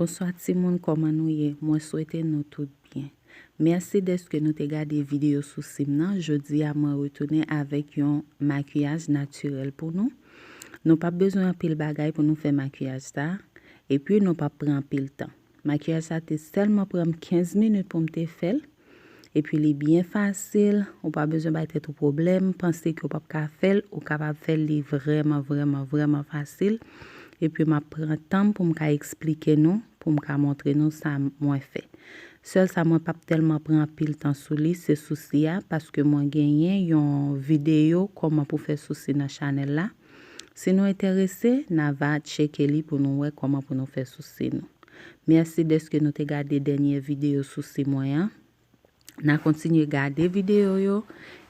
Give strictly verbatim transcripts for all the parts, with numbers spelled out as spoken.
Bonswa timoun, kòman nou ye? Mwen swete nou tout byen. Mèsi dèske nou te gade videyo sousi m nan. Jodi a, mwen retounen avèk yon makiyaj natirèl pou nou. Nou p ap bezwen anpil bagay pou nou fè makiyaj sa a, epi nou p ap pran anpil tan. Makiyaj sa a te sèlman pran m kenz minit pou m te fè l. Epi li byen fasil, ou pa bezwen bay tèt ou pwoblèm, panse ke w p ap ka fè l, ou kapab fè l, li vrèman, vrèman, vrèman fasil. Epi m ap pran tan m pou m ka eksplike nou, pou m ka montre nou sa mwen fè. Sèl sa mwen p ap tèlman pran anpil tan sou li, se sousi a, paske mwen genyen yon videyo kòman pou fè sousi nan chanèl la. Si nou enterese, n a va tcheke li pou nou wè kòman pou nou fè sousi nou. Mèsi dèske nou te gade dènye videyo sousi mwen an. N a kontinye gade videyo yo,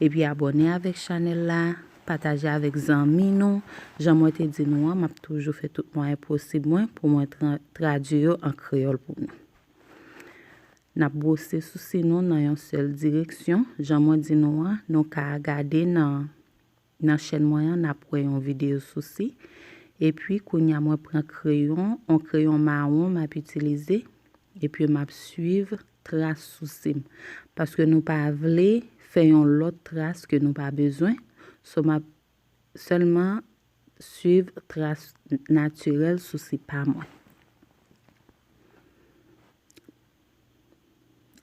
epi abòne avèk chanèl la, pataje avèk zanmi nou. Jan mwen te di nou an, m ap toujou fè tout mwayen posib mwen pou mwen tra-, tradui yo an kreyòl pou nou. N ap bwose sousi nou nan yon sèl direksyon. Jan mwen di nou an, nou ka gade nan, nan chèn mwen an, n ap wè yon videyo sousi. Epi, kounye a, mwen pran kreyon, yon kreyon mawon m ap itilize. Epi, m ap swiv tras sousi m. Paske nou pa vle fè yon lòt tras ke nou pa bezwen. So, m ap sèlman swiv tras natirèl sousi pa mwen.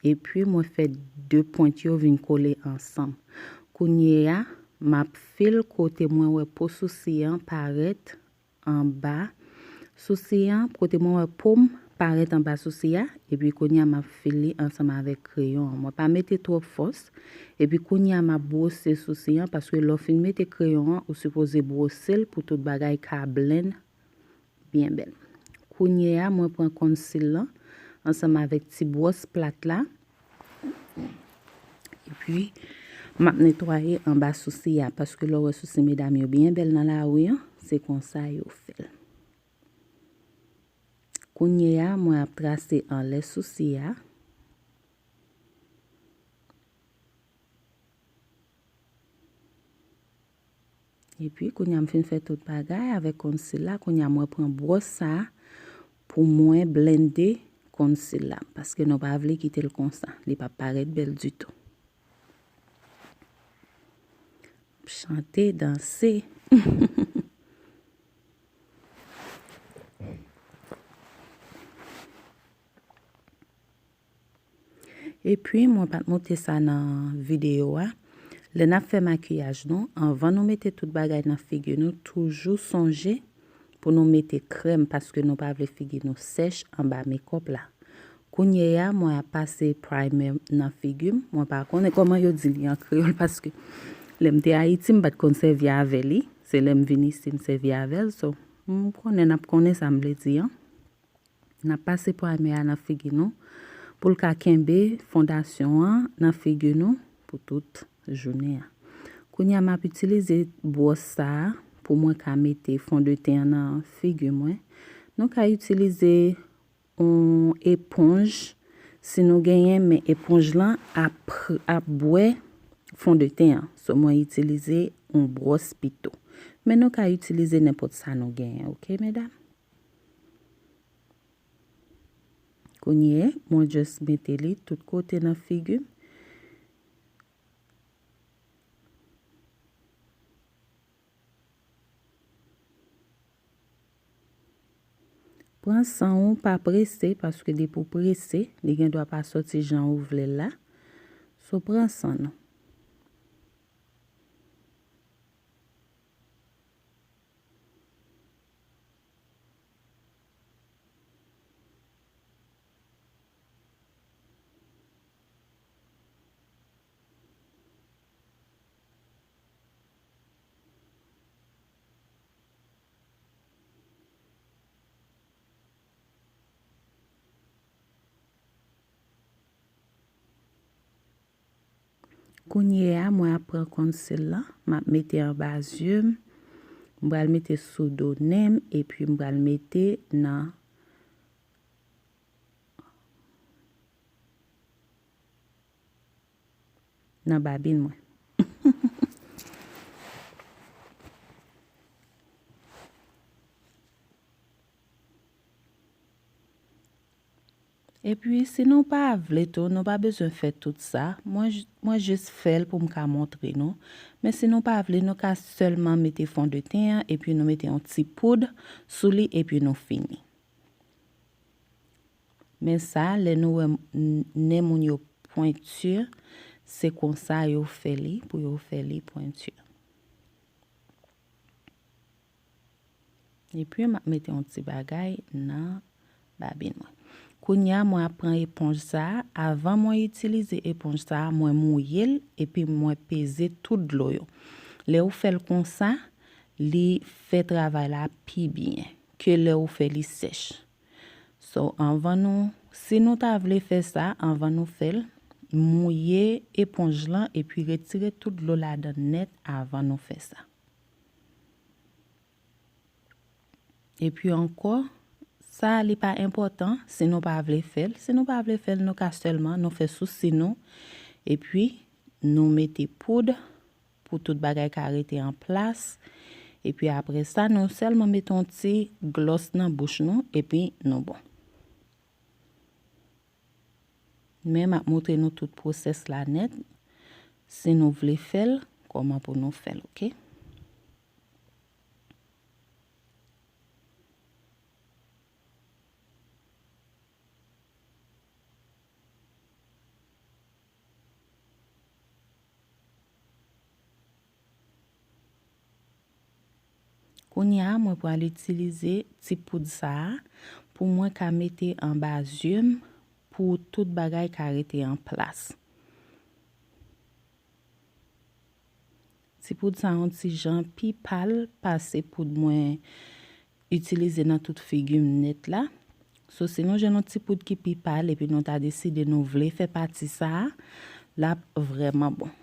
Epi mwen fè de pwent yo vin kole ansanm. Kounye a, m ap fil kote mwen wè po sousi an parèt anba sousi an, kote mwen wè po m parèt anba sousi a, epi kounye a m ap fil li ansanm avèk kreyon an. Mwen pa mete twòp fòs, epi kounye a m ap bwose sousi an, paske lè w fin mete kreyon an, ou sipoze bwose l pou tout bagay ka blend byen bèl. Kounye a, mwen pran conceal lan ansanm avèk ti bwòs plat la. Epi, m ap netwaye anba sousi a, paske lè w wè sousi medam yo byen bèl nan lari an, se konsa yo fè l. Kounye a, mwen ap trase anlè sousi a. Epi, kounye a m fin fè tout bagay avèk conceal la, kounye a mwen pran bwòs sa a pou mwen blende conceal la, paske nou pa vle kite l konsa, li p ap parèt bèl ditou. Chante, danse. Epi, mwen pa t montre sa nan videyo a. Lè n ap fè makiyaj nou, anvan nou mete tout bagay nan figi nou, toujou sonje pou nou mete krèm, paske nou pa vle figi nou sèch anba mekòp la. Kounye a, mwen ap pase primer nan figi m. Mwen pa konnen kòman yo di li an kreyòl, paske lè m te Ayiti, m pa t konn sèvi avè li. Se lè m vin isi, m sèvi avè l. So, m konnen n ap konnen sa m vle di an. N ap pase prayme a nan figi nou pou l ka kenbe fondasyon an nan figi nou pou tout jounen an. Kounye a, m ap itilize bwòs sa a pou mwen ka mete fondeten an nan figi mwen. Nou ka itilize yon eponj si nou genyen, men eponj lan ap, ap bwè fondeten an. So, mwen itilize yon bwòs pito. Men nou ka itilize nenpòt sa nou genyen, oke, medam? Kounye a, mwen just mete li tout kote nan figi m. Pran san w, pa prese, paske depi w prese, li gen dwa pa sòti jan ou vle l la. So, pran san nou. Kounye a, mwen ap pran conceal lan, m ap mete anba zye m, m pral mete sou do nen m, epi m pral mete nan, nan babin mwen. Epi, si nou pa vle tou, nou pa bezwen fè tout sa. Mwen, j- mwen jis fè l pou m ka montre nou. Men si nou pa vle, nou ka sèlman mete fondeten an, epi nou mete yon ti poud sou li, epi nou fini. Men sa, lè nou wè n- nen moun yo pwenti, se konsa yo fè li, pou yo fè li pwenti. Epi, m ap mete yon ti bagay nan babin mwen. Kounye a, mwen ap pran eponj sa a. Avan mwen itilize eponj sa a, mwen mouye l, epi mwen peze tout dlo yo. Lè ou fè l konsa, li fè travay la pi byen ke lè ou fè li sèch. So, anvan nou, si nou ta vle fè sa, anvan nou fè l, mouye eponj lan epi retire tout dlo ladan nèt avan nou fè sa. Epi ankò, sa a li pa enpòtan si nou pa vle fè l. Si nou pa vle fè l, nou ka sèlman nou fè sousi nou, epi nou mete poud pou tout bagay ka rete an plas. Epi apre sa, nou sèlman mete yon ti glòs nan bouch nou, epi nou bon. Men m ap montre nou tout pwosès la nèt, si nou vle fè l, kòman pou nou fè l, oke? Kounye a, mwen pral itilize ti poud sa a pou mwen ka mete anba zye m pou tout bagay ka rete an plas. Ti poud sa yon ti jan pi pal pase poud mwen itilize nan tout figi m nèt la. So, si nou jwenn yon ti poud ki pi pal epi nou ta deside nou vle fè pati sa a, l ap vrèman bon.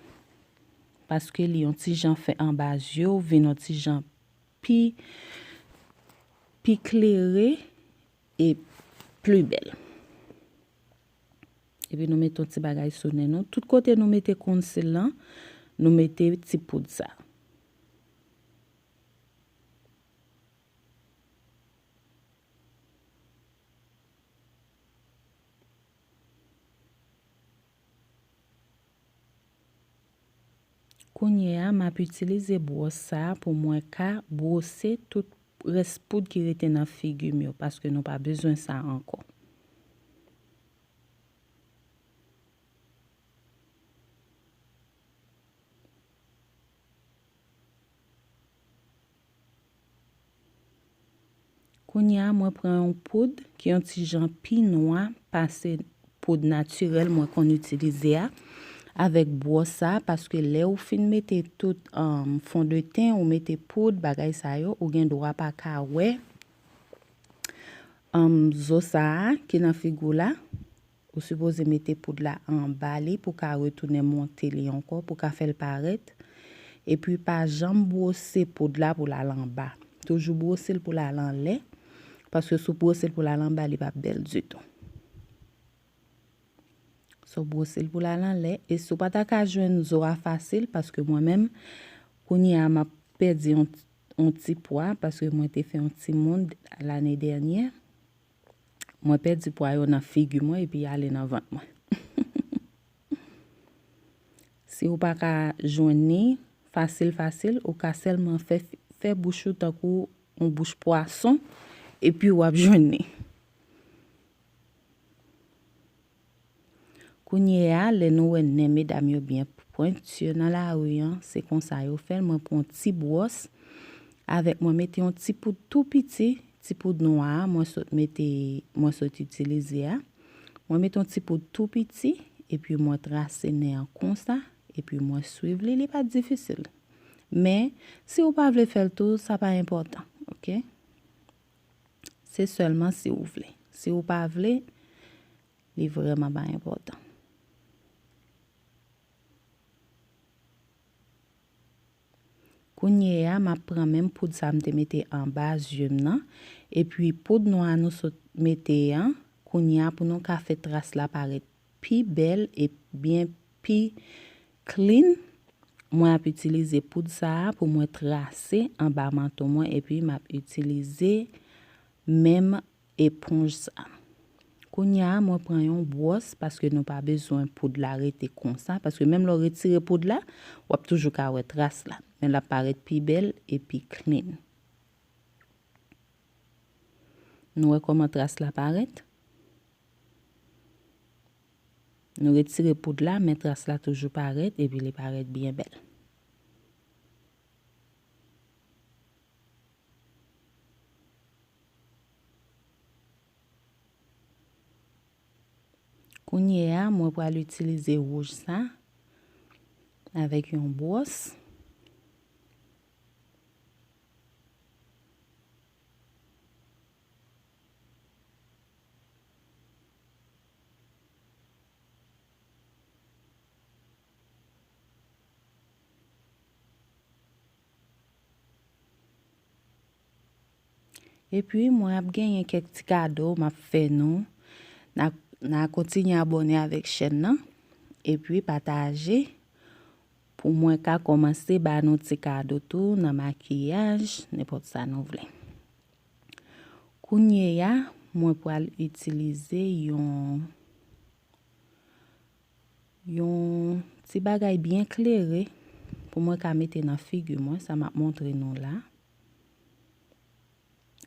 Paske li yon ti jan fè anba zye w vin yon ti jan pi, pi klere e pli bèl. Epi nou mete yon ti bagay sou nen nou. Tout kote nou mete conceal lan, nou mete ti poud sa. Kounye a, m ap itilize bwòs sa a pou mwen ka bwose tout rès poud ki rete nan figi m yo, paske nou pa bezwen sa ankò. Kounye a, mwen pran yon poud ki yon ti jan pi nwa pase poud natirèl mwen konn itilize a avèk bwòs sa, paske lè ou fin mete tout, um, fondeten, ou mete poud, bagay sa yo, ou gen dwa pa ka wè, um, zo sa a ki nan figi w la. Ou sipoze mete poud la anba li pou ka retounen monte li ankò, pou ka fè l parèt. Epi pa janm bwose poud la pou l al anba. Toujou bwose l pou l al anlè, paske si w bwose l pou l al anba, li p ap bèl ditou. So, bwose l pou l al anlè. E si w pa ta ka jwenn zo a fasil, paske mwen menm, kounye a, m ap pèdi yon, yon ti pwa, paske mwen te fè yon timoun lane dènyè. Mwen pèdi pwa yo nan figi mwen epi ale nan vant mwen. Si w pa ka jwenn li fasil fasil, ou ka sèlman fè, fè bouch ou tankou yon bouch pwason, epi w ap jwenn li. Kounye a, lè nou wè nen medam yo byen pwenti nan lari an, se konsa yo fè l. Mwen pran yon ti bwòs, avèk mwen mete yon ti poud tou piti, ti poud nwa a, mwen sot mete, mwen sot itilize a. Mwen mete yon ti poud tou piti, epi mwen trase nen an konsa, epi mwen swiv li, li pa difisil. Men, si w pa vle fè l tou, sa pa enpòtan, oke? Se sèlman si w vle. Si w pa vle, li vrèman pa enpòtan. Kounye a, m ap pran menm poud sa m te mete anba zye m nan, epi poud nwa nou sot mete an, kounye a pou nou ka fè tras la parèt pi bèl e byen pi clean, mwen ap itilize poud sa a pou mwen trase anba manto mwen, epi m ap itilize menm eponj sa. Kounye a, mwen pran yon bwòs, paske nou pa bezwen poud la rete konsa, paske menm lè w retire poud la, w ap toujou ka wè tras la, men l ap parèt pi bèl epi clean. Nou wè kòman tras la parèt? Nou retire poud la, men tras la toujou parèt, epi li parèt byen bèl. Kounye a, mwen pral itilize wouj sa avèk yon bwòs. Epi, mwen ap genyen kèk ti kado m ap fè nou. N a, n a kontinye abòne avèk chèn nan. Epi, pataje pou mwen ka kòmanse ba nou ti kado tou nan makiyaj, nenpòt sa nou vle. Kounye a, mwen pral itilize yon, yon ti bagay byen klere pou mwen ka mete nan figi mwen, sa m ap montre nou la.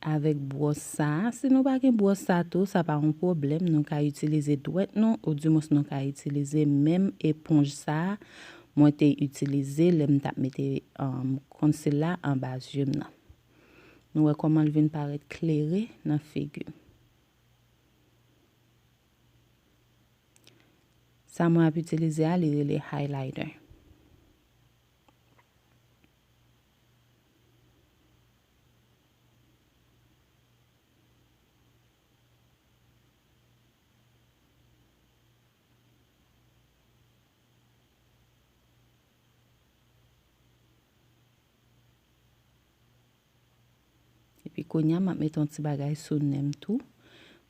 Avèk bwòs sa a, si nou pa gen bwòs sa tou, sa pa yon pwoblèm, nou ka itilize dwèt nou, oudimwens nou ka itilize menm eponj sa a mwen te itilize lè m t ap mete, um, concealer anba zye m nan. Nou wè kòman l vin parèt klere nan figi. Sa mwen ap itilize a, li rele highlighter. Epi kounye a, m ap mete yon ti bagay sou nen m tou,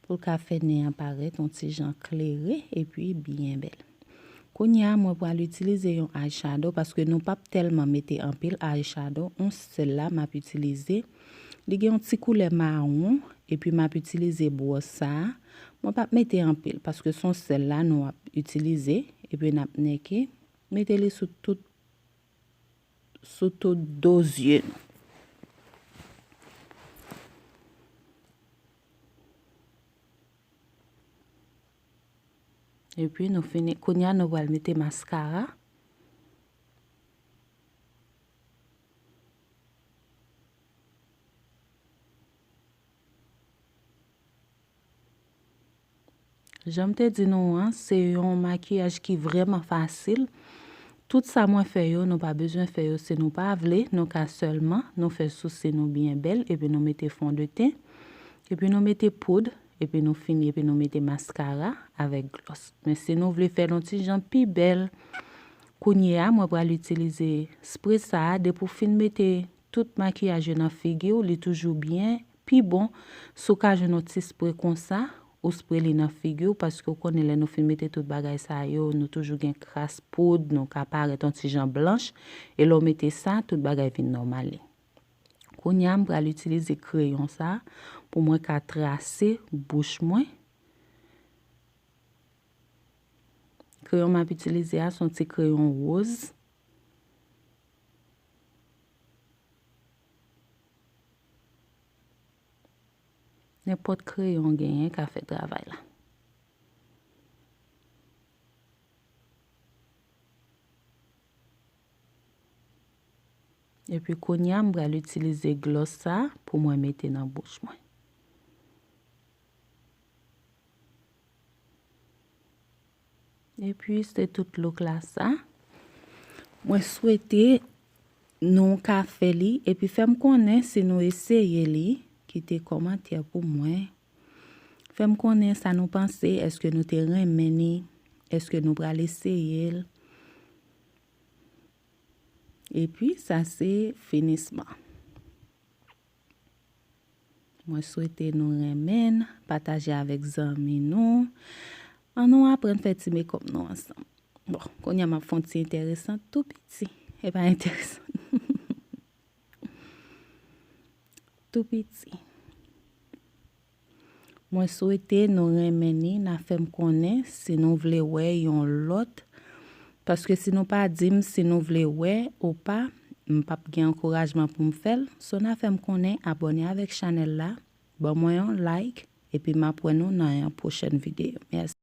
pou l ka fè nen an parèt yon ti jan klere epi byen bèl. Kounye a, mwen pral itilize yon eyeshadow, paske nou p ap tèlman mete anpil eyeshadow, yon sèl la m ap itilize. Li gen yon ti koulè mawon, epi m ap itilize bwòs sa a. Mwen p ap mete anpil, paske se yon sèl la nou ap itilize, epi n ap nèke mete li sou tout sou tout do zye nou. Epi nou fini. Kounye a, nou pral mete maskara. Jan m te di nou an, se yon makiyaj ki vrèman fasil. Tout sa mwen fè yo, nou pa bezwen fè yo si nou pa vle. Nou ka sèlman, nou fè sousi nou byen bèl, epi nou mete fondeten, epi nou mete poud, epi nou fini, epi nou mete maskara avèk glòs. Men si nou vle fè l yon ti jan pi bèl, kounye a, mwen pral itilize spre sa a, depi w fin mete tout makiyaj yo nan figi w, li toujou byen, pi bon, si w ka jwenn yon ti spre konsa, ou spre li nan figi w, paske w konnen lè nou fin mete tout bagay sa yo, nou toujou gen kras poud, nou ka parèt yon ti jan blanch, e lè w mete sa, tout bagay vin nòmal li. Kounye a, m pral itilize kreyon sa pou mwen ka trase bouch mwen. Kreyon m ap itilize a, se yon ti kreyon woz. Nenpòt kreyon w genyen ka fè travay la. Epi kounye a, m pral itilize glòs sa pou mwen mete nan bouch mwen. Epi, se tout look la sa. Mwen swete nou ka fè li, epi fè m konnen si nou eseye li, kite kòmantè pou mwen. Fè m konnen sa nou panse, èske nou te renmen li, èske nou pral eseye l. Epi, sa se finisman. Mwen swete nou renmen l, pataje avèk zanmi nou. Ann nou aprann fè ti makeup nou ansanm. Bon, kounye a m ap fè yon ti enteresan tou piti. E pa enteresan. Tou piti. Mwen swete nou renmen ni, n a fè m konnen si nou vle wè yon lòt. Paske si nou pa di m si nou vle wè ou pa, m p ap gen ankourajman pou m fè l. So n a fè m konnen, abòne avèk chanèl la, ban mwen yon like, epi m ap wè nou nan yon pwochèn videyo. Mèsi.